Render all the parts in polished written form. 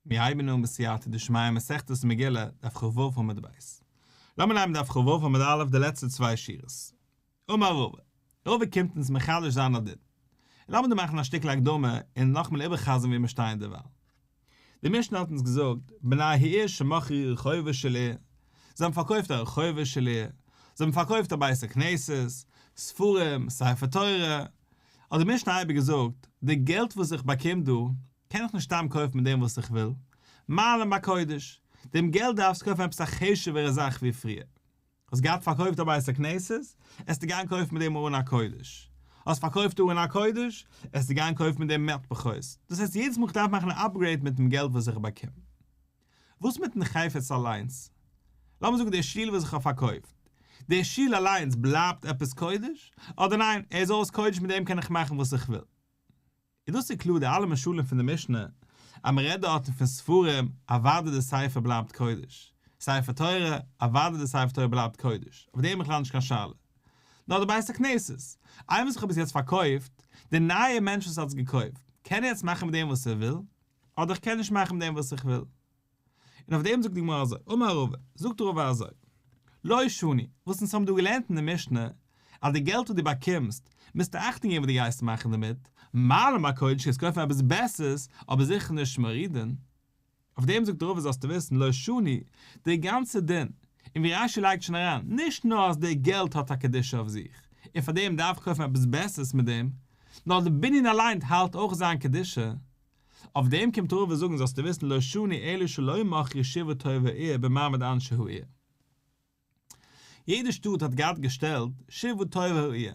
מיר הייבן אן בסייעתא דשמיא מסכת מגילה, דף כ"ו עמוד ב'. לאמיר נעמען דף כ"ו עמוד א' די לעצטע צוויי שורות. אמר רבא, רבא קומט אונז מחדש זיין א דין. און לאמיר דא מאכן א שטיקל הקדמה און נאכאמאל איבערחזר'ן ווי מיר שטייען דערווייל. די משנה האט אונז געזאגט, בני העיר שמכרו רחובה של עיר, זיי האבן פארקויפט א רחובה של עיר, זיי האבן פארקויפט א בית הכנסת, ספרים, ספר תורה, האט די משנה אייביג געזאגט, די געלט וואס איך באקום דא, קען איך נישט סתם קויפן מיט דעם וואס איך וויל, מעלין בקודש, דעם געלט דארפסטו קויפן עפעס א חשוב'ערע זאך ווי פריער. האסט געהאט פארקויפט א בית הכנסת, עסטו גיין קויפן מיט דעם ארון הקודש. האסט פארקויפט ארון הקודש, עסטו גיין קויפן מיט דעם מטפחות. דאס הייסט יעדעס מאל איך דארף מאכן א upgrade מיט דעם געלט וואס איך באקום. וואס מיטן חפץ אליינס? לאמיר זאגן דער שול וואס איך האב פארקויפט. דער שול אליינס בלייבט עפעס קודש? אדער ניין, ער איז אויס קודש מיט דעם קען איך מאכן וואס איך וויל. און דאס איז קלאר די אלע משלים פון די משנה, אז מען רעדט דארטן פון ספרים, אוודאי די ספר בלייבט קודש, ספר תורה, אוודאי די ספר תורה בלייבט קודש, אויף דעם בכלל נישט קיין שאלה. נאר די בית הכנסת, איינמאל וואס איך האב עס יעצט פארקויפט, די נייע מענטש וואס האט עס געקויפט, קען ער יעצט מאכן מיט דעם וואס ער וויל, אדער איך קען נישט מאכן מיט דעם וואס איך וויל. און אויף דעם זאגט די גמרא אזוי, אמר רבא, זאגט רבא אזוי, לא שנו, וואס אונז האבן דא געלערנט אין די משנה, אז די געלט וואס דו באקומסט, מוזטו אכטונג געבן וואס דו גייסט מאכן דערמיט, מעלין בקודש קענסט קויפן עפעס בעסערס, אבער זיכער נישט מורידין. אויף דעם זאגט רבא זאלסטו וויסן, לא שנו, די גאנצע דין, און ווי רש"י לייגט שוין אריין, נישט נאר אז די געלט האט א קדושה אויף זיך, און פאר דעם דארף איך קויפן עפעס בעסערס מיט דעם, נאר די בנין אליין האלט אויך זיין קדושה, אויף דעם קומט רבא זאגן זאלסטו וויסן לא שנו אלא שלא מכרו שבעה טובי העיר במעמד אנשי העיר. יעדע שטאט האט געהאט געשטעלט שבעה טובי העיר,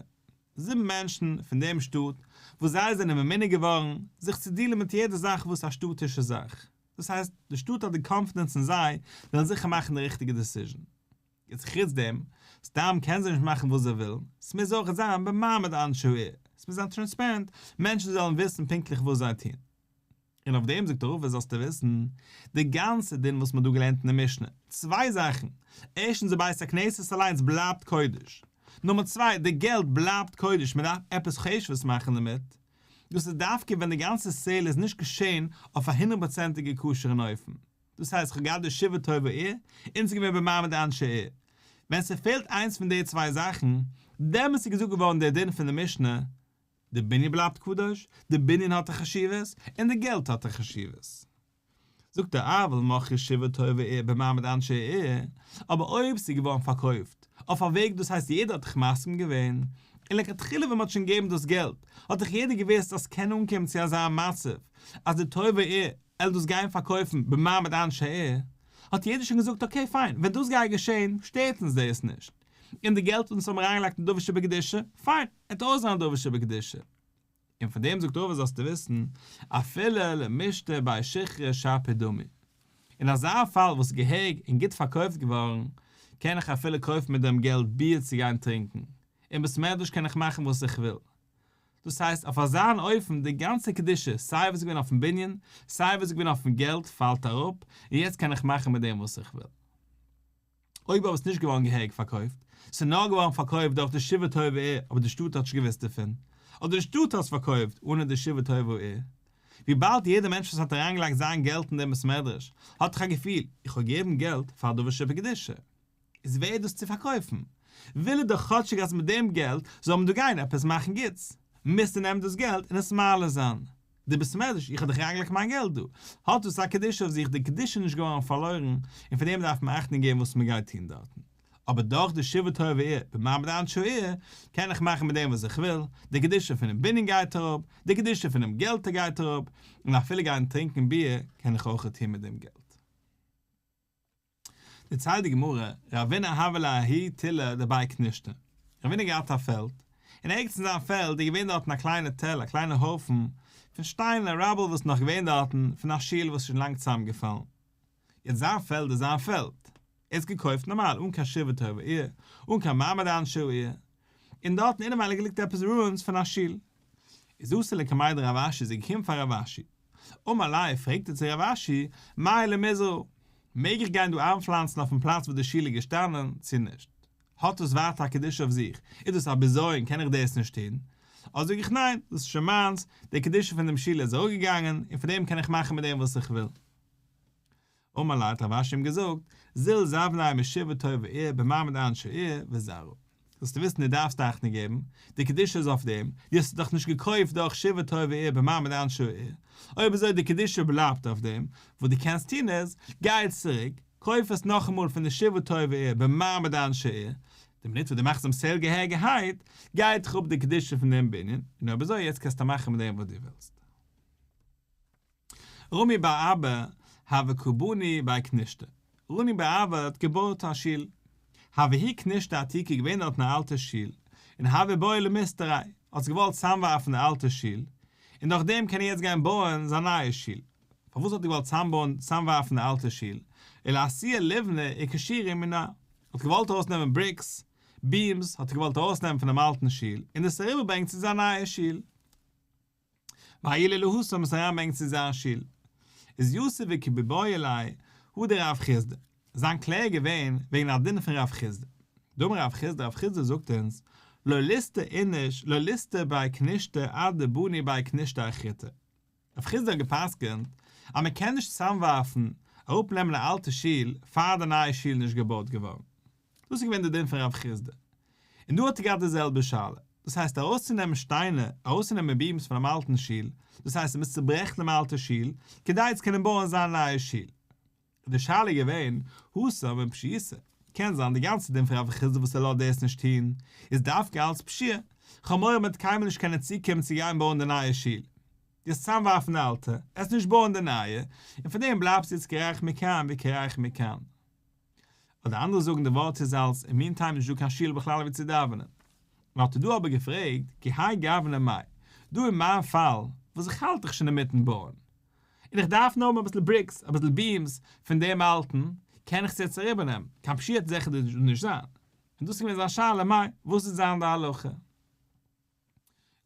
זיבן מענטשן פון דעם שטאט וואס זיי זענען ממונה געווארן זיך צו deal ן מיט יעדע זאך וואס א שטאטישע זאך, דאס הייסט די שטאט האט די confidence אין זיי וועלן זיכער מאכן די ריכטיגע decision. יעצט חוץ דעם, סתם קען זיי נישט מאכן וואס זיי ווילן, ס'מוז אויך זיין במעמד אנשי העיר, ס'מוז זיין transparent, מענטשן זאלן וויסן פונקטליך וואס זיי טוהן. און אויף דעם זאגט רבא זאלסטו וויסן, די גאנצע דין וואס מ'האט דא געלערנט אין די משנה, צוויי זאכן, ערשטנס די בית הכנסת אליינס בלייבט קודש, נומער צוויי די געלט בלייבט קודש מ'דארף עפעס חשוב'ס מאכן דערמיט, דאס איז דווקא ווען די גאנצע sale איז נישט געשען אויף א הונדערט פראצענטיגע כשר'ן אופן. דאס הייסט כ'האב געהאט די שבעה טובי העיר, און ס'איז געווען במעמד אנשי העיר. ווען ס'פעלט איינס פון די צוויי זאכן, דעמאלטס איז געזאגט געווארן דער דין פון די משנה, די בנין בלייבט קדוש, די בנין האט א חשיבות, און די געלט האט א חשיבות. זאגט ער אבל מכרו שבעה טובי העיר במעמד אנשי העיר, אבער אויב ס'איז געווארן פארקויפט אויף א וועג דאס הייסט יעדער האט דאך מסכים געווען, און לכתחילה ווען מ'האט שוין געגעבן דאס געלט האט דאך יעדער געוואוסט אז ס'קען אנקומען צו אזא מצב אז די טובי העיר ער דאס גיין פארקויפן במעמד אנשי העיר, האט יעדער שוין געזאגט okay פיין, ווען דאס גייט געשען שטערט אונז דאס נישט, און די געלט וואס אונז האבן אריינגעלייגט אין דבר שבקדושה, פיין, עט אויך זיין דבר שבקדושה. און פון דעם זאגט רבא זאלסטו וויסן, אפילו למישתא בי שיכרא שפיר דמי. אין אזא פאל וואס איז געהעריג און גוט פארקויפט געווארן, קען איך אפילו קויפן מיט דעם געלט ביר צו גיין טרינקן, אין בית מדרש קען איך מאכן וואס איך וויל. דאס הייסט אויף אזא אופן די גאנצע קדושה סיי וואס איז געווען אויפן בנין סיי וואס איז געווען אויפן געלט פאלט אראפ און יעצט קען איך מאכן מיט דעם וואס איך וויל. אויב אבער איז נישט געווארן געהעריג פארקויפט, ס'איז נאר געווארן פארקויפט דורך די שבעה טובי העיר אבער די שטאט האט נישט געוואוסט דערפון, אדער די שטאט האט עס פארקויפט אנע די שבעה טובי העיר. וויבאלד יעדער מענטש וואס האט אריינגעלייגט זיין געלט אין דעם בית מדרש האט דאך א געפיל איך האב געגעבן געלט פאר א דבר שבקדושה. איז ווערד דאס צו פארקויפן, וויל ער דאך כאטשיג אז מיט דעם געלט זאל מען דא גיין עפעס מאכן גוטס, מוזט ער נעמען דאס געלט און עס מעלה זיין. די בית מדרש, איך האב דאך אריינגעלייגט מיין געלט דא, האט דאס א קדושה אויף זיך, די קדושה איז נישט געווארן פארלוירן, און פאר דעם דארף מען אכטונג געבן וואס מען גייט טון דארטן. אבער דורך די שבעה טובי העיר במעמד אנשי העיר, קען איך מאכן מיט דעם וואס איך וויל, די קדושה פונעם בנין גייט אראפ, די קדושה פונעם געלט גייט אראפ, און אפילו גיין טרינקען ביר קען איך אויך טון מיט דעם געלט. דערציילט די גמרא, רבינא הוה ליה ההוא תילא דבי כנישתא, רבינא האט געהאט א פעלד, און ערגעץ אין זיין פעלד איז געווען דארטן א קליינע תל, א קליינע הויפן פון שטיינער, rubble וואס איז נאך געווען דארטן פון א שול וואס איז שוין לאנג צוזאמגעפאלן. יעצט זיין פעלד איז זיין פעלד, ער האט עס געקויפט נארמאל אן קיין שבעה טובי העיר, אן קיין מעמד אנשי העיר, און דארטן אינעווייניג ליגט עפעס ruins פון א שול. איז אתא לקמיה דרב אשי איז ער געקומען פאר רב אשי, אמר ליה, פרעגט ער צו רב אשי, מהו למזרעה, מעג איך גיין דא איינפלאנצן אויפן פלאץ וואו די שול איז געשטאנען, צו נישט? האט דאס ווייטער א קדושה אויף זיך? איז דאס א בזיון, קען איך דאס נישט טון? אדער זאג איך ניין, דאס איז שוין מיינס, די קדושה פון דעם שול איז אראפגעגאנגען, און פון דעם קען איך מאכן מיט דעם וואס איך וויל. אמר ליה האט רב אשי אים געזאגט, זיל זבניה משבעה טובי העיר במעמד אנשי העיר וזרעה. זאלסטו וויסן דו דארפסט אכטונג געבן, די קדושה איז אויף דעם, דו האסט עס דאך נישט געקויפט דורך שבעה טובי העיר במעמד אנשי העיר, אויב אזוי די קדושה בלייבט אויף דעם, וואס דו קענסט טון איז, גיי צוריק, קויף עס נאכאמאל פון די שבעה טובי העיר במעמד אנשי העיר, די מינוט וואס דו מאכסט דעם sale געהעריגערהייט, גייט דאך אפ די קדושה פון דעם בנין, און אויב אזוי יעצט קענסטו מאכן מיט דעם וואס דו ווילסט. רמי בר אבא הוה קא בני בי כנישתא. רמי בר אבא האט געבויט א שול. הוה ההיא כנישתא עתיקא געווען דארטן א אלטע שול, און הוה בעי למיסתריה, האט זיך געוואלט צאמווארפן די אלטע שול, און נאכדעם קען ער יעצט גיין בויען זיין נייע שול. פארוואס האט ער געוואלט צאמבויען צאמווארפן די אלטע שול? ולאתויי לבני וקישורי מינה. האט געוואלט ארויסנעמען bricks, beams, האט ער געוואלט ארויסנעמען פונעם אלטן שול, און דאס אריבערברענגען צו זיין נייע שול. ועייליה להתם עס אריינברענגען צו זיין שול. איז יתיב וקא מיבעיא ליה הא דרב חסדא. זיין קלער איז געווען וועגן א דין פון רב חסדא. דאמר רב חסדא, רב חסדא זאגט אונז, לא ליסתור איניש לא ליסתור בי כנישתא עד דבני בי כנישתא אחריתי. רב חסדא האט גע'פסק'נט אז מען קען נישט צוזאמווארפן, אראפנעמען א אלטע שול פאר די נייע שול איז נישט געבויט געווארן. דאס איז געווען די דין פון רב חסדא. און דא האט ער געהאט די זעלבע שאלה. דאס הייסט ארויסצונעמען שטיינער, ארויסצונעמען beams פונעם אלטן שול, דאס הייסט ער מוז צוברעכן דעם אלטע שול, כדי צו קענען בויען זיין נייע שול. איז די שאלה געווען, התם בפשיעותא, קען זיין די גאנצע דין פון רב חסדא וואס ער לאזט דאס נישט טון, איז דווקא אלץ פשיעה, כ'האב מורא מ'וועט קיינמאל נישט קענען צוקומען צו גיין בויען די נייע שול. דו וועסט צוזאמווארפן די אלטע, עסט נישט בויען די נייע, און פאר דעם בלייבסטו יעצט קרח מכאן וקרח מכאן. אדער אנדערע זאגן די ווארט איז אלס אין meantime נישט דא קיין שול בכלל ווי צו דאווענען. מען האט דא אבער געפרעגט כי האי גוונא מאי, דא אין מיין פאל וואס איך האלט דאך שוין אינמיטן בויען, און איך דארף נאר האבן אביסל bricks, אביסל beams פון דעם אלטן, קען איך עס יעצט אריבערנעמען, קיין פשיעה וועט זיכער נישט זיין. און דאס איז געווען זיין שאלה מאי, וואס וועט זיין די הלכה?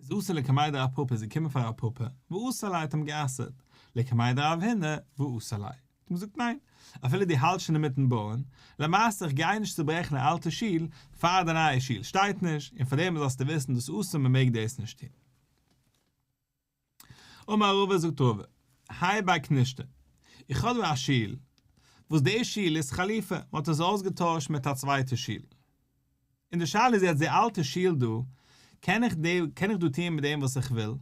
איז אתא לקמיה דרב פפא איז געקומען פאר רב פפא, ואסר ליה האט אים גע'אסר'ט, לקמיה דרב הונא, ואסר ליה, האט אים געזאגט ניין, אפילו דו האלטסט שוין אינמיטן בויען, למעשה איך גיי נישט צוברעכן א אלטע שול פאר די נייע שול שטייט נישט, און פארדעם זאלסטו וויסן דאס אסור מען מעג דאס נישט טון. אמר רבא זאגט רבא, האי בי כנישתא, איך האב דא א שול, וואס די שול איז חליפה, מען האט עס אויסגעטוישט מיט א צווייטע שול, און די שאלה איז יעצט די אלטע שול דא, קען איך די קען איך דא טוען מיט דעם וואס איך וויל,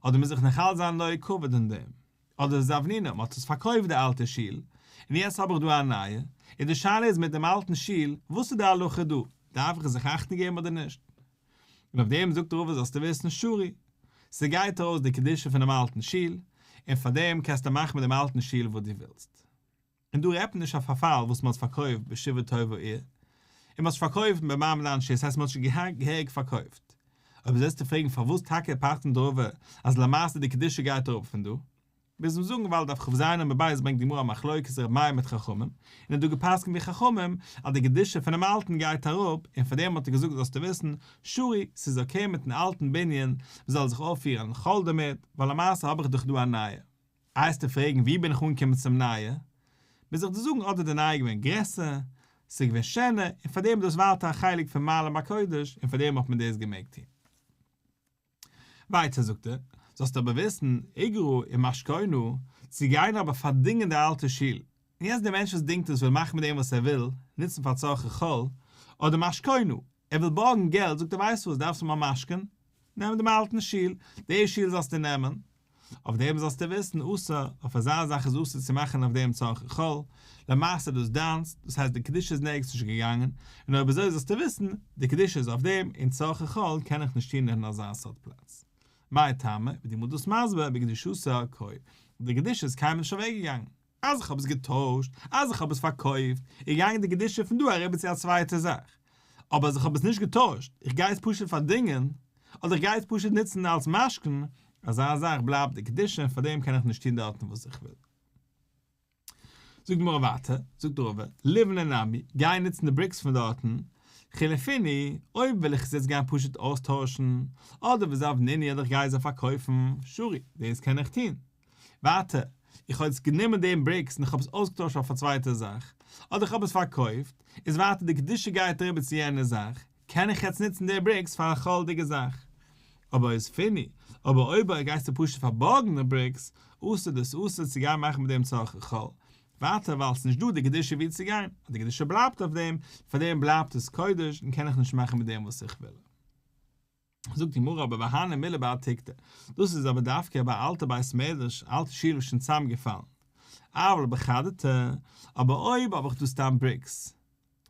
אדער מוז איך נאכאלץ זיין נוהג כבוד אין דעם, אדער זבנינא, מען האט עס פארקויפט די אלטע שול, און יעצט האב איך דא א נייע, און די שאלה איז מיט דעם אלטן שול, וואס איז די הלכה דא, דארף איך זיך אכטונג געבן אדער נישט? און אויף דעם זאגט רבא זאלסטו וויסן שרי, ס'גייט ארויס די קדושה פונעם אלטן שול, און פאר דעם קענסטו מאכן מיט דעם אלטן שול וואס דו ווילסט. און דא רעדט מען נישט אויף א פאל וואס מ'האט פארקויפט בשבעה טובי העיר, און מ'האט עס פארקויפט במעמד אנשי, ס'הייסט מ'האט שוין געהעריג פארקויפט. אויב זאלסטו פרעגן פארוואס טאקע פסק'נט רבא אז למעשה די קדושה גייט אראפ פון דא, מוז מען זאגן ווייל דף כז עמוד ב' ברענגט די גמרא א מחלוקת ר' מאיר מיט חכמים, און האט דא געפסקנט ווי חכמים אז די קדושה פונעם אלטן גייט אראפ, און פאר דעם האט ער געזאגט זאלסטו וויסן, שרי, ס'איז okay מיטן אלטן בנין, מ'זאל זיך אויפפירן חול דערמיט, ווייל למעשה האב איך דאך דא א נייע. וועסטו פרעגן ווי בין איך אנגעקומען צום נייע, מוז איך דיר זאגן אדער די נייע געווען גרעסער, ס'איז געווען שענער, און פאר דעם איז דאס ווייטער א חלק פון מעלין בקודש, און פאר דעם האט מען דאס געמעגט טון. ווייטער זאגט ער, זאלסט אבער וויסן, אגרעה ומשכונה, צו גיין אבער פארדינגען די אלטע שול, און יעצט דער מענטש וואס דינגט עס וויל מאכן מיט דעם וואס ער וויל, נוצן פאר צרכי חול, אדער משכונה, ער וויל בארגן געלט, זאגט ער ווייסט וואס, דארפסט האבן א משכון, נעם דעם אלטן שול, די שול זאלסטו נעמען, אויף דעם זאלסטו וויסן, אסור, אויף אזא זאך איז אסור צו מאכן אויף דעם צרכי חול, למעשה דאס דיינס, דאס הייסט די קדושה איז נערגעץ נישט געגאנגען, און אויב אזוי זאלסטו וויסן, די קדושה איז אויף דעם, און צרכי חול קען איך נישט טון אין אזא סארט פלאץ. מאי טעמא, ווי די גמרא דאס מסביר, בקדושתה קאי, די קדושה איז קיינמאל נישט אוועקגעגאנגען. אז איך האב עס געטוישט, אז איך האב עס פארקויפט, איז געגאנגען די קדושה פון דא אריבער צו א צווייטע זאך. אבער אז איך האב עס נישט געטוישט, איך גיי עס פשוט פארדינגען, אדער איך גיי עס פשוט נוצן אלס משכון, אזא זאך בלייבט די קדושה און פארדעם קען איך נישט טון דארטן וואס איך וויל. זאגט די גמרא ווייטער, זאגט רבא, ליבני נמי, גיי נוצן די bricks פון דארטן, חליפינהו, אויב וויל איך עס יעצט גיין פשוט אויסטוישן, אדער וזבנינהו אדער איך גיי זיי פארקויפן, שרי, דאס קען איך טון. ווייטער, איך האב יעצט גענומען דעם bricks און איך האב עס אויסגעטוישט אויף א צווייטע זאך, אדער איך האב עס פארקויפט, איז ווייטער די קדושה גייט אריבער צו יענע זאך, קען איך יעצט נוצן די bricks פאר א חול'דיגע זאך. אבער אותבינהו, אבער אויב גייסטו פשוט פארבארגן די bricks, אסור דאס אסור צו גיין מאכן מיט דעם צרכי חול. ווייטער ווייל ס'נישט דא די קדושה ווי צו גיין, אז די קדושה בלייבט אויף דעם, פאר דעם בלייבט עס קודש און קען איך נישט מאכן מיט דעם וואס איך וויל. זאגט די גמרא אבער והני מילי בעתיקתא, דאס איז אבער דווקא ביי א אלטע בית מדרש, א אלטע שול וואס איז שוין צוזאמגעפאלן, אבל בחדתא, אבער אויב האב איך דא סתם bricks,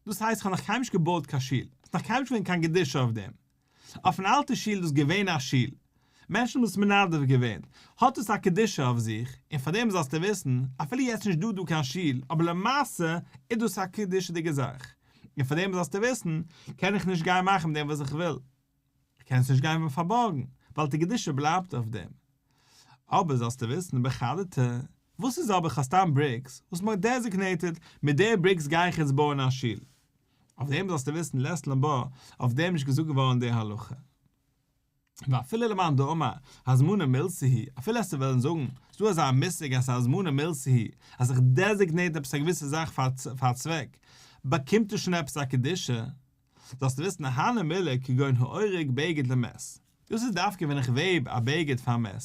דאס הייסט איך האב נאך קיינמאל נישט געבויט קיין שול, ס'איז נאך קיינמאל נישט געווען קיין קדושה אויף דעם, אויפן אלטע שול איז דאס געווען א שול, מענטשן האבן עס מנדב געווען, האט עס א קדושה אויף זיך, און פאר דעם זאלסטו וויסן, אפילו יעצט נישט דא דא קיין שול, אבער למעשה איז דאס א קדושה'דיגע זאך, און פאר דעם זאלסטו וויסן, קען איך נישט גיין מאכן מיט דעם וואס איך וויל. איך קען עס נישט גיין פארבארגן, ווייל די קדושה בלייבט אויף דעם. אבער זאלסטו וויסן, בחדתא, וואס איז אבער כ'האב סתם bricks, וואס מ'האט designated, מיט די bricks גיי איך יעצט בויען א שול. אויף דעם זאלסטו וויסן, לית לן בה, אויף דעם איז נישט געזאגט געווארן די הלכה. ואפילו למאן דאמר הזמנה מילתא היא, אפילו עסטו וועלן זאגן, ס'דא אזא מושג אז הזמנה מילתא היא, אז איך designate עפעס א געוויסע זאך פאר א צוועק, באקומט עס שוין עפעס א קדושה, זאלסטו וויסן הני מילי כגון האורג בגד למת, דאס איז דווקא ווען איך וועב א בגד פאר מת,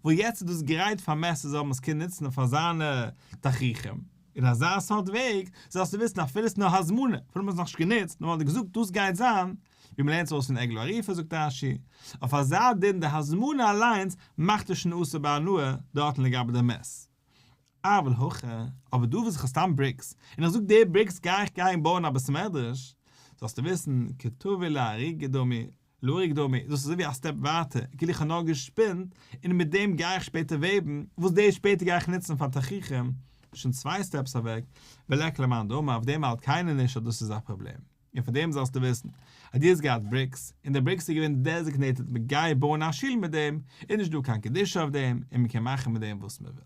וואס יעצט איז דאס גרייט פאר מת ער זאל עס קענען נוצן פאר זיינע תכריכים, אין אזא סארט וועג, זאלסטו וויסן אפילו עס איז נאר הזמנה, אפילו מ'האט עס נאכנישט גענוצט, נאר מ'האט געזאגט דאס גייט זיין, ווי מ'לערנט עס אויס פון עגלה ערופה זאגט רש"י, אויף אזא דין די הזמנה אליינס מאכט עס שוין אסור בהנאה דארטן לגבי די מת. אבל הכא, אבער דא וואס איך האב סתם bricks, און איך זאג די bricks גיי איך גיין בויען א בית מדרש, זאלסטו וויסן, כטווי לאריגה דמי, לאריג דמי, דאס איז אזוי ווי א step ווייטער, כאילו איך האב נאר געשפינט, און מיט דעם גיי איך שפעטער וועבן, וואס דאס שפעטער גיי איך נוצן פאר תכריכים, שוין צוויי steps אוועק, וליכא למאן דאמר, אויף דעם האלט קיינער נישט אז דאס איז א פראבלעם. און פאר דעם זאלסטו וויסן, אז דו האסט געהאט bricks, און די bricks איז געווען designated מען גייט בויען א שול מיט דעם, איז נישט דא קיין קדושה אויף דעם, און מען קען מאכן מיט דעם וואס מען וויל.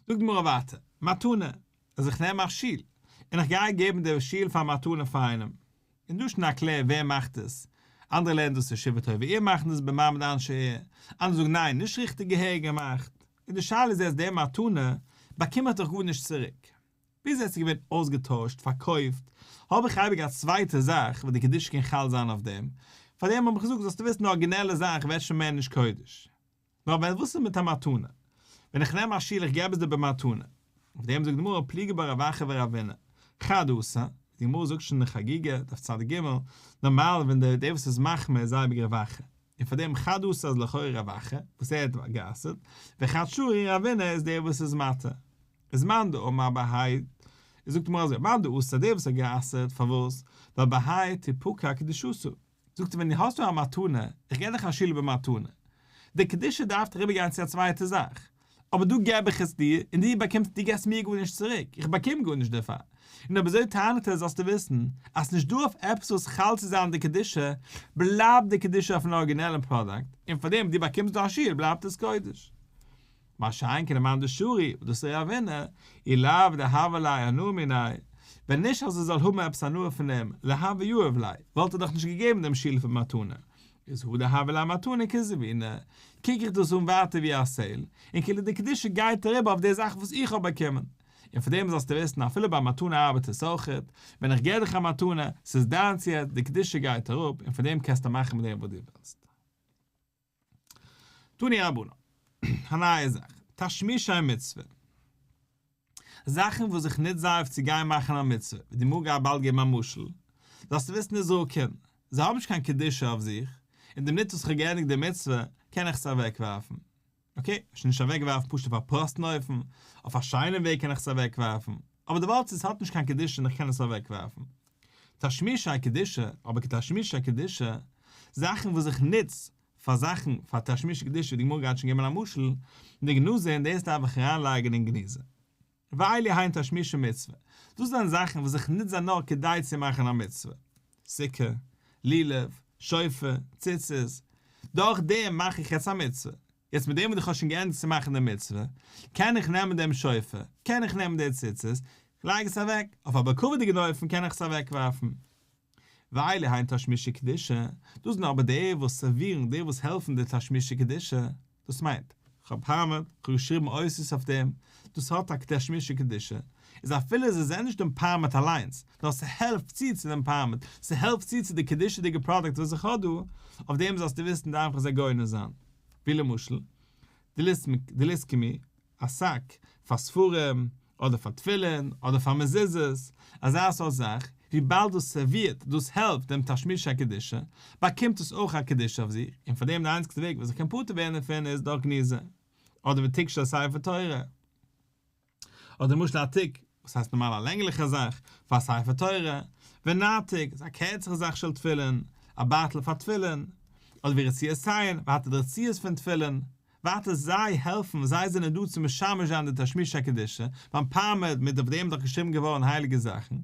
זאגט די גמרא ווייטער, מתנה, אז איך נעם א שול, און איך גיי געבן די שול פאר מתנה פאר איינעם, און דא שוין א קלער ווער מאכט עס, אנדערע לערנען דאס איז שבעה טובי עיר מאכן דאס במעמד אנשי עיר, אנדערע זאגן ניין נישט ריכטיג געהעריג געמאכט, און די שאלה איז יעצט די מתנה באקום איך דאך גארנישט צוריק, ביז עס איז געווען אויסגעטוישט, פארקויפט, האב איך אייביג א צווייטע זאך וואס די קדושה קען חל זיין אויף דעם, פארדעם האב איך געזאגט זאלסטו וויסן די ארגינעלע זאך ווערט שוין מער נישט קודש. נאר ווען וואס איז מיט א מתנה? ווען איך נעם א שול איך געב עס דיר במתנה. אויף דעם זאגט די גמרא פליגי בה רב אחא ורבינא, חד אסר, די גמרא זאגט שוין אין חגיגה, דף צ ג, נארמאל ווען דער דער וואס איז מחמיר איז אייביג רב אחא, און פאר דעם חד אסר איז לכאורה רב אחא, וואס ער האט גע'אסר'ט, וחד שרי רבינא איז דער וואס איז מתיר. איז מאן דאמר בהאי, זאגט די גמרא אזוי, מאן דאסר דער וואס האט גע'אסר'ט, פארוואס? ווייל בהאי תפקע קדושתה. זאגט ער ווען דו האסט דא א מתנה, איך געב דיך א שול במתנה, די קדושה דארף דאך איבערגיין צו א צווייטע זאך, אבער דא געב איך עס דיר און דו באקומסט, דו געבסט מיר גארנישט צוריק, איך באקום גארנישט דערפאר. און אויב אזוי טענה'ט ער זאלסטו וויסן אז ס'נישט דא אויף עפעס וואס חל צו זיין די קדושה, בלייבט די קדושה אויפן ארגינעלן פראדאקט, און פארדעם דו באקומסט דא א שול בלייבט עס קודש. מה שאין כן למאן דשרי, וואס דאס איז רבינא, אי לאו דהוה ליה הנאה מיניה, ווען נישט אז ער זאל האבן עפעס הנאה פון דעם, לא הוה יהיב ליה, וואלט ער דאך נישט געגעבן דעם שול פאר מתנה. איז הא דהוה ליה מתנה כזבינא, קוק איך דאס אן ווייטער ווי א sale, און כאילו די קדושה גייט אריבער אויף די זאך וואס איך האב באקומען. און פאר דעם זאלסטו וויסן אפילו ביי מתנה ארבעט עס אויכעט, ווען איך געב דיך א מתנה, ס'איז דיינס יעצט, די קדושה גייט אראפ, און פאר דעם קענסטו מאכן מיט דעם וואס דו ווילסט. תנו רבנן, א נייע זאך, תשמישי מצוה. זאכן וואס איך נוץ זיי אויף צו גיין מאכן א מצוה, ווי די גמרא גייט באלד געבן א משל, זאלסטו וויסן נזרקין, זיי האבן נישט קיין קדושה אויף זיך, און די מינוט וואס איך האב געענדיגט די מצוה, קען איך עס אוועקווארפן. okay, שוין נישט אוועקווארפן פשוט אויף א פראסטן אופן, אויף א שיינעם וועג קען איך עס אוועקווארפן, אבער די ווארט איז עס האט נישט קיין קדושה און איך קען עס אוועקווארפן. תשמישי קדושה, אבער כתשמישי קדושה, זאכן וואס איך נוץ פאר זאכן פאר תשמישי קדושה ווי די גמרא גייט שוין געבן א משל, נגנזין דאס דארף איך אריינלייגן אין גניזה. ואלו הן תשמישי מצוה, דאס זענען זאכן וואס איך נוץ זיי נאר כדי צו מאכן א מצוה. סוכה, לולב, שופר, ציצית, דורך דעם מאך איך יעצט א מצוה. יעצט מיט דעם וואס איך האב שוין געענדיגט צו מאכן די מצוה, קען איך נעמען דעם שופר, קען איך נעמען די ציצית, איך לייג עס אוועק, אויף א בכבוד'יגן אופן קען איך עס אוועקווארפן. ואלו הן תשמישי קדושה, דאס זענען אבער די וואס סערווירן, די וואס העלפן די תשמישי קדושה, דאס מיינט, כ'האב פארמעט, כ'האב געשריבן אותיות אויף דעם, דאס האט א תשמישי קדושה, איז אפילו זיי זענען נישט דעם פארמעט אליינס, נאר ס'העלפט צו צו דעם פארמעט, ס'העלפט צו צו די קדושה'דיגע פראדוקט וואס איך האב דא, אויף דעם זאלסטו וויסן דארף איך זיי גונז זיין. ווי למשל, דלוסקמי. א שק פאר ספרים, אדער פאר תפילין, אדער פאר מזוזות, אזא סארט זאך, וויבאלד דאס סערווירט, דאס העלפט דעם תשמיש הקדושה, באקומט עס אויך א קדושה אויף זיך, און פאר דעם די איינציגסטע וועג וואס איך קען פטור ווערן דערפון איז דורך גניזה, אדער ותיק של ספר תורה. אדער למשל א תיק, וואס הייסט נארמאל א לענגליכע זאך, פאר א ספר תורה, ונרתיק איז א קערצערע זאך של תפילין, א בייטל פאר תפילין, אדער ורצועותיהן, ווייטער די רצועות פון תפילין, ווייטער זיי העלפן, זיי זענען דא צו משמש זיין די תשמיש הקדושה, ביים פארמעט מיט אויף דעם איז דאך געשריבן געווארן הייליגע זאכן,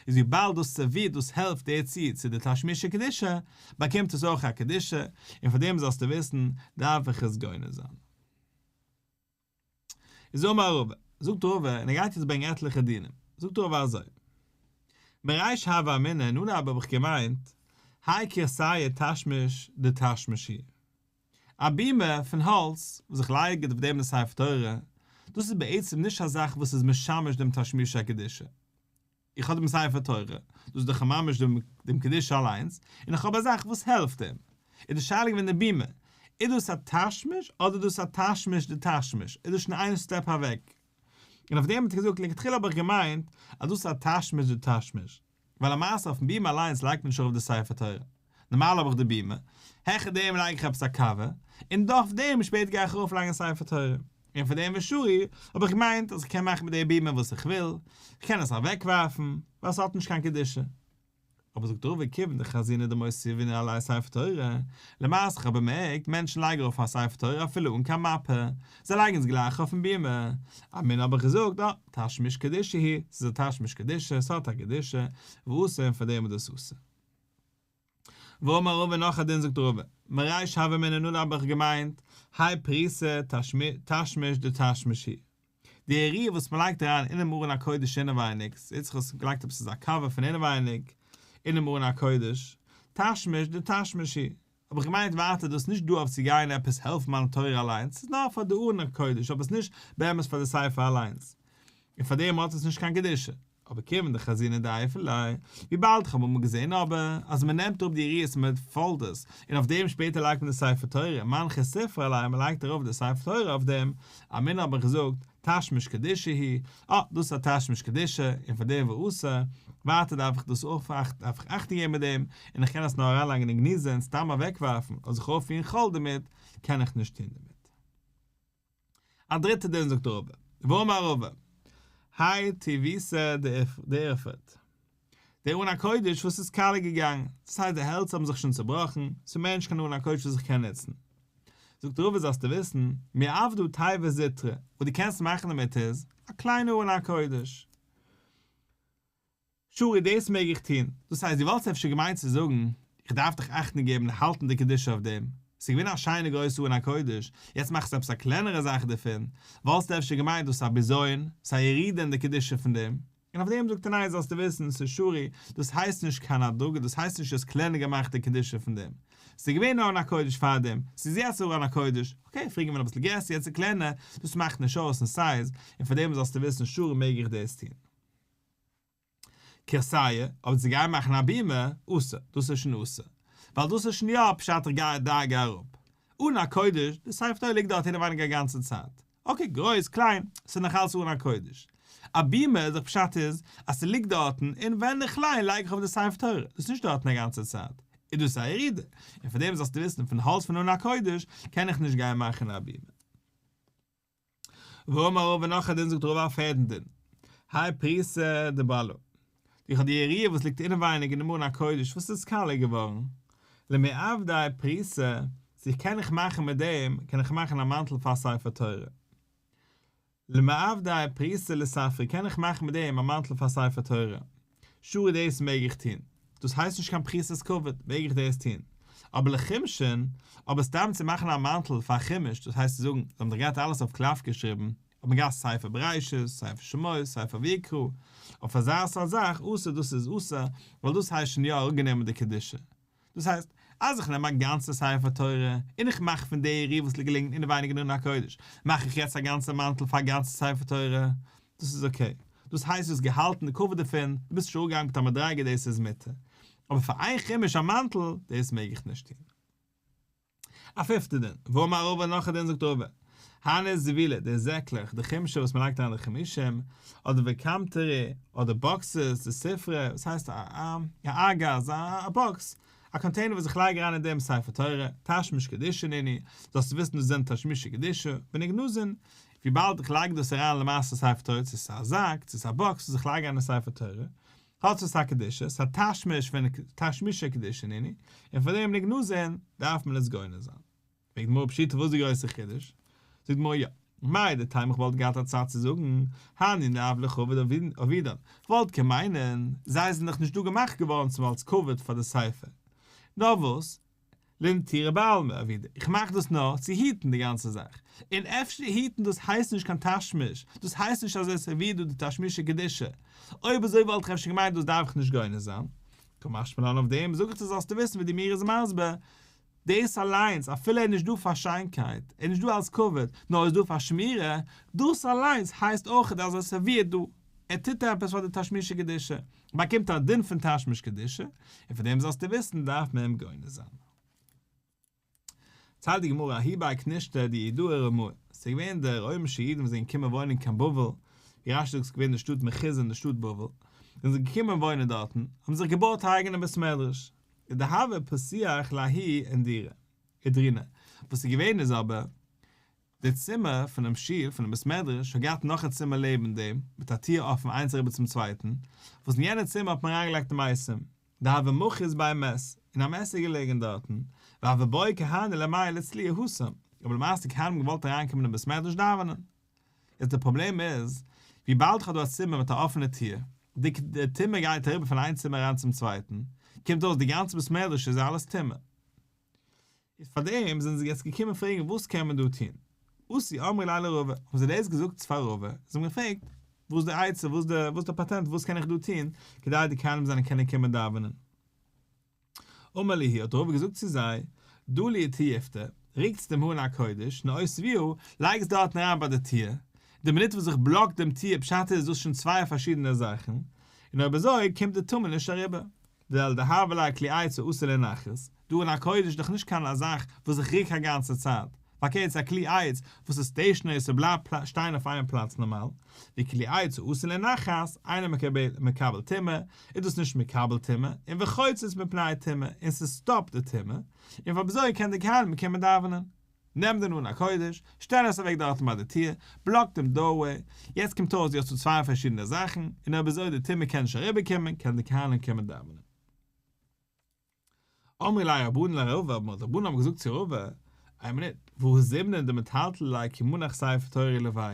איז וויבאלד דאס סערווירט דאס העלפט דערצו צו די תשמיש הקדושה, באקומט עס אויך א קדושה, און פאר דעם זאלסטו וויסן, דארף איך עס גונז זיין. איז אמר רבא, זאגט רבא, און ער גייט יעצט ברענגען עטליכע דינים, זאגט רבא אזוי, מריש הוה אמינא אין אנהייב האב איך געמיינט, האי כורסייא תשמיש דתשמיש הוא. א בימה פון האלץ וואס איך לייג אויף דעם די ספר תורה, דאס איז בעצם נישט א זאך וואס איז משמש דעם תשמיש הקדושה. איך האב דעם ספר תורה, דאס איז דאך ממש דעם דעם קדושה אליינס, און איך האב א זאך וואס העלפט אים. איז די שאלה געווען די בימה, איז דאס א תשמיש אדער איז דאס א תשמיש דתשמיש, איז דאס שוין איין step אוועק. און אויף דעם האט ער געזאגט לכתחילה האב איך געמיינט אז דאס איז א תשמיש דתשמיש. ווייל למעשה אויפן בימה אליינס לייגט מען נישט ארויף די ספר תורה. נארמאל האב איך די בימה, העכער דעם לייג איך עפעס א cover, און דורך דעם שפעטער גיי איך ארויף לייגן ספר תורה. און פאר דעם ושרי האב איך געמיינט אז איך קען מאכן מיט די בימה וואס איך וויל, איך קען עס אוועקווארפן, ווייל ס'האט נישט קיין קדושה. אבער זאגט רבא כיוון דחזינא דמותיבינן עליה ספר תורה, למעשה איך האב באמערקט מענטשן לייגן ארויף א ספר תורה אפילו אן קיין מפה, זיי לייגן עס גלייך אויפן בימה, אמינא האב איך געזאגט, אה, תשמיש קדושה הוא, ס'איז א תשמיש קדושה, ס'האט א קדושה, ואסור און פאר דעם איז דאס אסור. ואמר רבא נאך א דין זאגט רבא, מריש הוה אמינא אין אנהייב האב איך געמיינט, האי פריסה תשמיש דתשמיש הוא. די יריעה וואס מ'לייגט אריין אינעם ארון הקודש אינעווייניג, ס'זעט זיך אויס געלייגט עפעס אזא cover פון אינעווייניג אינעם ארון הקודש, תשמיש דתשמיש הוא. האב איך געמיינט ווייטער דאס נישט דא אויף צו גיין עפעס העלפן מיין תורה אליינס, ס'איז נאר פאר די ארון הקודש אבער ס'איז נישט באמת פאר די ספר אליינס, און פאר דעם האט עס נישט קיין קדושה. אבער כיוון דחזינא דעייפי ליה, וויבאלד איך האב אמאל געזען אבער אז מען נעמט אראפ די יריעות און מען fold עס, און אויף דעם שפעטער לייגט מען די ספר תורה, מנחי ספרא עליה מען לייגט ארויף די ספר תורה אויף דעם, אמינא האב איך געזאגט, תשמיש קדושה הוא, אה, דאס איז א תשמיש קדושה, און פאר דעם ואסור, ווייטער דארף איך דאס אויך דארף איך אכטונג געבן מיט דעם, און איך קען עס נאר אריינלייגן אין גניזה און סתם אוועקווארפן, אדער זיך אויפפירן חול דערמיט, קען איך נישט טון דערמיט. א דריטע דין זאגט רבא, ואמר רבא, האי טיבותא דאירפט. דער ארון הקודש וואס איז קאליע געגאנגען, דאס הייסט די העלצער האבן זיך שוין צעבראכן, ס'איז מער נישט קיין ארון הקודש וואס איך קען נוצן. זאגט רבא זאלסטו וויסן, מיעבדא תיבה זוטרא, וואס דו קענסט מאכן דערמיט איז, א קליינע ארון הקודש. שרי דאס מעג איך טון. דאס הייסט דו וואלסט אפשר געמיינט צו זאגן, איך דארף דאך אכטונג געבן און האלטן די קדושה אויף דעם, ס'איז געווען א שיינע גרויסע ארון הקודש, יעצט מאכסטו עפעס א קלענערע זאך דערפון, וואלסטו אפשר געמיינט דאס איז א בזיון, ס'איז א ירידה אין די קדושה פון דעם, און אויף דעם זאגט ער ניין זאלסטו וויסן ס'איז שרי, דאס הייסט נישט קיין הדרגה, דאס הייסט נישט האסט קלענער געמאכט די קדושה פון דעם, ס'איז געווען ארון הקודש פארדעם, ס'איז יעצט ארון הקודש, okay פריער געווען אביסל גרעסער יעצט איז קלענער, דאס מאכט נישט אויס אין size, און פאר דעם זאלסטו וויסן שרי מעג איך דאס טון. כורסייא, אבער צו גיין מאכן א בימה, אסור, דאס איז שוין אסור. ווייל דאס איז שוין יא פשט איך גיי א דרגה אראפ. ארון הקודש, די ספר תורה ליגט דארט אינעווייניג א גאנצע צייט. okay, גרויס, קליין, ס'איז נאך אלס ארון הקודש. א בימה, דער פשט איז, אז ס'ליגט דארטן, און ווען איך ליין לייג איך אויף די ספר תורה, דאס איז נישט דארטן א גאנצע צייט. איז דאס א ירידה. און פאר דעם זאלסטו וויסן, פון האלץ פון ארון הקודש, קען איך נישט גיין מאכן א בימה. ואמר רבא נאך א דין זאגט רבא א פערטן דין, האי פריסה דבלא, איך האב די יריעה וואס ליגט אינעווייניג אינעם ארון הקודש וואס איז קאליע געווארן, למיעבד פריסה, צו קען איך מאכן מיט דעם, קען איך מאכן א מאנטל פאר ספר תורה? למיעבד פריסה לספרא קען איך מאכן מיט דעם א מאנטל פאר ספר תורה? שרי דאס מעג איך טון, דאס הייסט נישט קיין פריסת כבוד, מעג איך דאס טון. אבער לחומשין, אבער סתם צו מאכן א מאנטל פאר חומש, דאס הייסט צו זאגן, זיי האבן דאך געהאט אלעס אויף קלף געשריבן, האט מען געהאט ספר בראשית, ספר שמות, ספר ויקרא, אויף אזא סארט זאך, אסור דאס איז אסור, ווייל דאס הייסט שוין יא אראפגענומען די קדושה. דאס הייסט, אז איך נעם א גאנצע ספר תורה, און איך מאך פון די יריעה וואס ליגט געלעגן אינעווייניג אין ארון הקודש, מאך איך יעצט א גאנצע מאנטל פאר א גאנצע ספר תורה, דאס איז okay. דאס הייסט דו האסט געהאלטן די כבוד דערפון, דו ביסט נישט אראפגעגאנגען מיט א מדריגה דאס איז מותר. אבער פאר איין חומש א מאנטל, דאס מעג איך נישט טון. א פיפטע דין, ואמר רבא נאך א דין זאגט רבא, הני זבילי, די זעקלעך, דחומשי וואס מען לייגט אריין די חומשים, אדער וקמטרי, אדער באקסעס, דספרי, וואס הייסט א א ארגז, א באקס, א קאנטעינער וואס איך לייג אריין אין דעם ספר תורה, תשמיש קדושה נינהו, זאלסטו וויסן דאס זענען תשמישי קדושה, ונגנזין, וויבאלד איך לייג דאס אריין למעשה ספר תורה, צו ס'איז א זאק, צו ס'איז א באקס וואס איך לייג אריין אין ספר תורה, האט עס א קדושה, ס'איז א תשמיש פון תשמישי קדושה נינהו, און פאר דעם נגנזין דארף מען עס גונז זיין. פרעגט די גמרא פשיטא וואס איז די גרויסע חידוש? זאגט די גמרא יא, מהו דתימא איך וואלט געהאט א צד צו זאגן, הני לאו לכבוד עבידן, כ'וואלט קען מיינען, זיי זענען דאך נישט דא געמאכט געווארן צום אלס כבוד פאר די ספר, נאר וואס, לנטורא בעלמא עבידי, איך מאך דאס נאר צו היטן די גאנצע זאך, און אפשר היטן דאס הייסט נישט קיין תשמיש, דאס הייסט נישט אז עס איז ווי דא די תשמישי קדושה, אויב אזוי וואלט איך אפשר געמיינט דאס דארף איך נישט גונז זיין, קא משמע לן אויף דעם זאג איך דיר זאלסטו וויסן ווי די מאירי איז מסביר, דאס אליינס, אפילו ער איז נישט דא פאר שיינקייט, ער איז נישט דא אלס כבוד, נאר ער איז דא פאר שמירה, דאס אליינס הייסט אויך אז ער סערווירט דא, ער טוט עפעס פאר די תשמישי קדושה, באקומט א דין פון תשמיש קדושה, און פאר דעם זאלסטו וויסן דארף מען אים גונז זיין. ציילט די גמרא ההוא בי כנישתא דיהודאי רמאי, ס'איז געווען די רוימישע אידן וואס זענען געקומען וואוינען קיין בבל, ווי רש"י זאגט ס'איז געווען די שטאט מחוזא אין די שטאט בבל, זענען זיי געקומען וואוינען דארטן, האבן זיך געבויט א אייגענע בית מדרש, דהוה פתיח לההוא אינדורא, אידרינא, וואס איז געווען איז אבער, די צימער פונעם שול, פונעם בית מדרש, האט געהאט נאך א צימער לעבן דעם, מיט א טיר אפן איינס אריבער צום צווייטן, וואס אין יענע צימער האט מען אריינגעלייגט די מתים, דהוה מחית ביה מת, און א מת איז געלעגן דארטן, והוו בעו כהני למיעל לצלויי התם, אבער למעשה די כהנים האבן געוואלט אריינקומען אין בית מדרש דאווענען. יעצט די פראבלעם איז, וויבאלד איך האב דא א צימער מיט א אפענע טיר, די טומאה גייט אריבער פון איין צימער אריין צום צווייטן, קומט אויס די גאנצע בית מדרש איז אלעס טמא. איז פארדעם זענען זיי יעצט געקומען פרעגן וואס קען מען דא טון. אתו אמרו ליה לרבא, האבן זיי דאס געזאגט פאר רבא, זיי האבן געפרעגט, וואס איז די עצה, וואס איז די פאטענט, וואס קען איך דא טון, כדי די כהנים זאלן קענען קומען דאווענען. אמר להו, האט רבא געזאגט צו זיי, דלו תיובתא, רוקטס דעם ארון הקודש, נאותבוה, לייגטס דארטן אריין ביי די טיר, די מינוט וואס איך בלאק דעם טיר פשט איז דאס שוין צוויי פארשידענע זאכן, און אויב אזוי קומט די טומאה נישט אריבער. ווייל דהוה ליה כלי עץ העשוי לנחת, די ארון הקודש איז דאך נישט קיין א זאך וואס איך רוק א גאנצע צייט, פארקערט ס'איז א כלי עץ וואס איז סטעישנערי ס'בלייבט שטיין אויף איין פלאץ נארמאל, וכלי עץ העשוי לנחת, אינו מקבל טומאה, איז דאס נישט מקבל טומאה, און וחוצץ מפני טומאה, און ס'סטאפט די טומאה, און אויב אזוי קען די כהנים קומען דאווענען. נעם דעם ארון הקודש, שטעל עס אוועק דארטן ביי די טיר, בלאק דעם דארוועי, יעצט קומט אויס דו האסט דא צוויי פארשידענע זאכן, און אויב אזוי די טומאה קען נישט אריבערקומען, קען די כהנים קומען דאווענען. אמרו ליה רבנן לרבא, אבער די רבנן האבן געזאגט צו רבא, איין מינוט, והא זימנין דמטלטלי ליה כי מנח ספר תורה עילויה,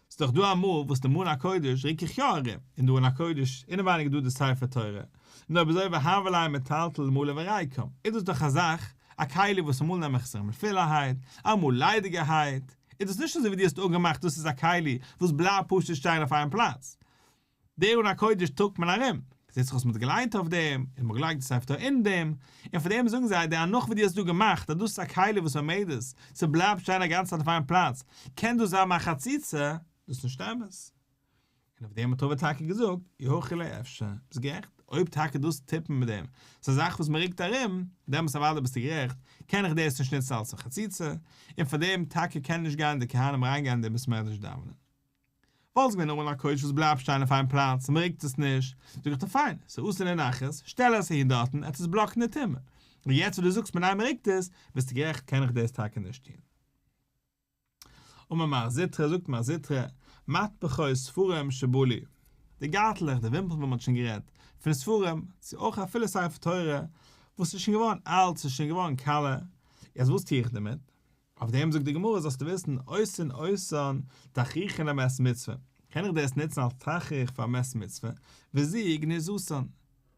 ס'איז דאך דא אמאל וואס דעם ארון הקודש רוק איך יא ארום, און די ארון הקודש אינעווייניג איז דא די ספר תורה, און אויב אזוי והוה ליה מטלטל מלא וריקם, איז דאס דאך א זאך, א כלי וואס אמאל נעם איך עס ארום פולערהייט, אמאל ליידיגערהייט, איז דאס נישט אזוי ווי דו האסט אפגעמאכט דאס איז א כלי וואס בלייבט פשוט שטיין אויף איין פלאץ. די ארון הקודש טראגט מען ארום, זעט זיך אויס מען האט געליינט אויף דעם, און מען האט געלייגט די ספר תורה אין דעם, און פאר דעם זאגן זיי, די הנחה וואס דו האסט דא געמאכט אז דאס איז א כלי וואס עומדת, ס'בלייבט שטיין א גאנצע צייט אויף איין פלאץ, קען דאס זיין מיין חציצה, דאס איז נישט אמת. און אויף דעם האט רבא טאקע געזאגט, אי הכי לא אפשר, ביסט גערעכט, אויב טאקע דאס טוט מען מיט דעם, ס'איז א זאך וואס מען רוקט ארום, דעמאלטס אוודאי ביסטו גערעכט, קען איך דאס נישט נוצן אלס א חציצה, און פאר דעם טאקע קען נישט גיין די כהנים אריינגיין אין די בית מדרש דאווענען. וואלט עס געווען ארון הקודש וואס בלייבט שטיין אויף איין פלאץ און מען רוקט עס נישט, זאג איך דיר פיין, ס'איז עשוי לנחת, שטעל עס אהין דארטן, עט עס בלאקן די טומאה. און יעצט וואס דו זאגסט מיר ניין מען רוקט עס, ביסטו גערעכט קען איך דאס טאקע נישט טון. אמר מר זוטרא זאגט מר זוטרא, מטפחות ספרים שבלו, די גארטלעך, די ווימפלן וואס מען האט שוין גערעדט, פון ספרים, צו אויך אפילו ספר תורה, וואס איז שוין געווארן אלט, ס'איז שוין געווארן קאלע, יעצט וואס טו איך דערמיט? אויף דעם זאגט די גמרא זאלסטו וויסן עושין אותן תכריכין למת מצוה, קען איך דאס נוצן אלס תכריך פאר מת מצוה, וזו גניזתן,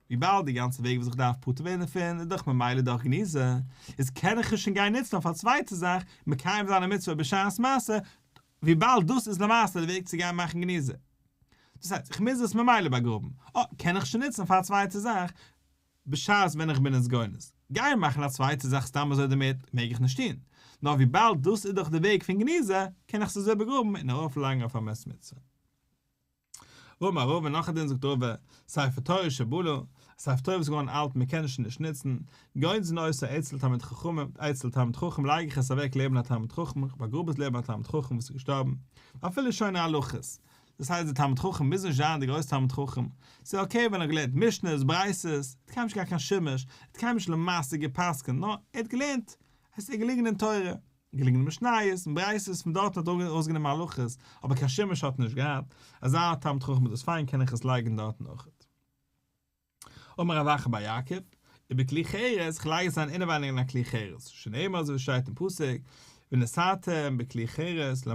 וויבאלד די גאנצע וועג וואס איך דארף פטור ווערן דערפון איז דאך ממילא דורך גניזה, איז קען איך עס שוין גיין נוצן אויף א צווייטע זאך, מקיים זיין א מצוה בשעת מעשה, וויבאלד דאס איז למעשה די וועג צו גיין מאכן גניזה. דאס הייסט, איך מוז עס ממילא באגראבן, אה, קען איך שוין נוצן פאר א צווייטע זאך, בשעת ווען איך בין עס גונז, גיין מאכן א צווייטע זאך סתם אזוי דערמיט מעג איך נישט טון, נאר וויבאלד דאס איז דאך די וועג פון גניזה, קען איך עס אזוי באגראבן און ארויפלייגן אויף א מת מצוה. ואמר רבא נאך א דין זאגט רבא, ספר תורה שבלה, א ספר תורה וואס איז געווארן אלט מען קען עס שוין נישט נוצן, גונזין אותו אצל תלמיד חכמים, אצל תלמיד חכם לייג איך עס אוועק לעבן א תלמיד חכם, איך באגראב עס לעבן א תלמיד חכם וואס איז געשטארבן, ואפילו שונה הלכות, דאס הייסט דער תלמיד חכם מוז נישט זיין דער גרויסער תלמיד חכם, ס'איז okay ווען ער האט געלערנט משניות, ברייתות, ער האט קיינמאל נישט געהאט קיין שימוש, ער האט קיינמאל נישט למעשה גע'פסק'נט, נאר ער האט געלערנט, עס איז געליגן אין תורה, געליגן אין משניות און ברייתות, פון דארט האט ער ארויסגענומען הלכות, אבער קיין שימוש האט ער נישט געהאט, אזא תלמיד חכם איז דאס פיין קען איך עס לייגן דארטן אויכעט. אמר רב אחא בר יעקב, ובכלי חרס, כ'לייג עס אריין אינעווייניג אין א כלי חרס, שנאמר אזוי ווי שטייט אין פסוק, ונתתם בכלי חרס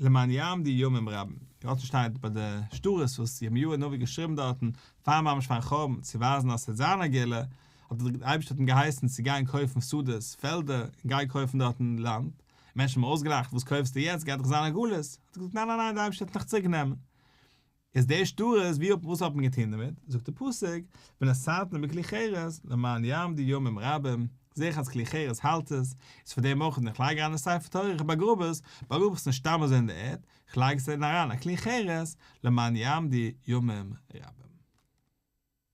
למען יעמדו ימים רבים, דארטן שטייט ביי די שטרות וואס ירמיהו הנביא געשריבן דארטן, פאר ממש פארן חורבן, צו ווייזן אז ס'וועט זיין א גאולה, האט דער אייבערשטער האט אים געהייסן צו גיין קויפן שדות, פעלדער, און גיי קויפן דארטן לאנד, מענטשן האבן אויסגעלאכט, וואס קויפסטו יעצט, גייט דאך זיין א גלות, האט ער געזאגט, ניין ניין ניין, דער אייבערשטער וועט נאך צוריק נעמען. איז די שטרות, ווי האט וואס האט מען געטון דערמיט? זאגט דער פסוק, ונתתם בכלי חרס, למען יעמדו ימים רבים, זעה איך אז כלי חרס האלט עס, איז פאר דעם אויך ווען איך לייג אריין די ספר תורה איך באגראב עס, באגראב איך עס נישט סתם אזוי אין די ערד, איך לייג עס אריין א כלי חרס, למען יעמדו ימים רבים.